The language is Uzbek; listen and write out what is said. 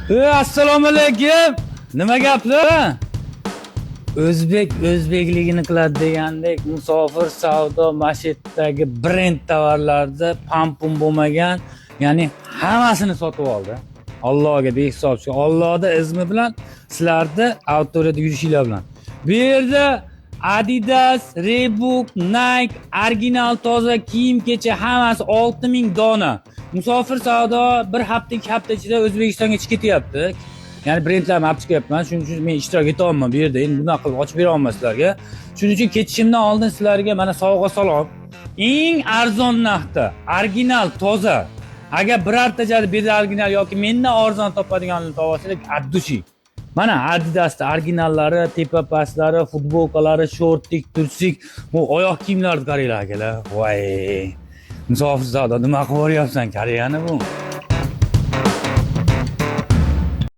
Assalomu alaykum. Nima gaplar? O'zbek o'zbekligini qiladi degandek, Musofir savdo mashetdagi brend tovarlarda pampun bo'lmagan, ya'ni hammasini sotib oldi. Allohga behisob shukr. Allohning izni bilan, sizlarni auditoriyada yurishinglar bilan. Bu yerda Adidas, Reebok, Nike, original toza kiyim kecha hammasi 6000 dona. Musofir savdo bir hafta, 2 hafta ichida O'zbekistonga chiqib ketyapti. Ya'ni brendlarni olib chiqyapman. Shuning uchun men ishtirok eta olmayman bu yerda. Endi bunaqa qilib ochib bera olmayman sizlarga. Shuning uchun ketishimdan oldin sizlarga mana sovg'a salom. Eng arzon narxda, original toza. Agar birorta joyda bu yerda original yoki mendan arzon topadiganini topolsanglar, от души. Mana Adidas'da originallari, tepa pastlari, futbolkalari, шортик, трусик, bu oyoq kiyimlarni qaranglar, akalar. Voy. Musofir savdo nima qilib yuboryapsan, Koreyani bu?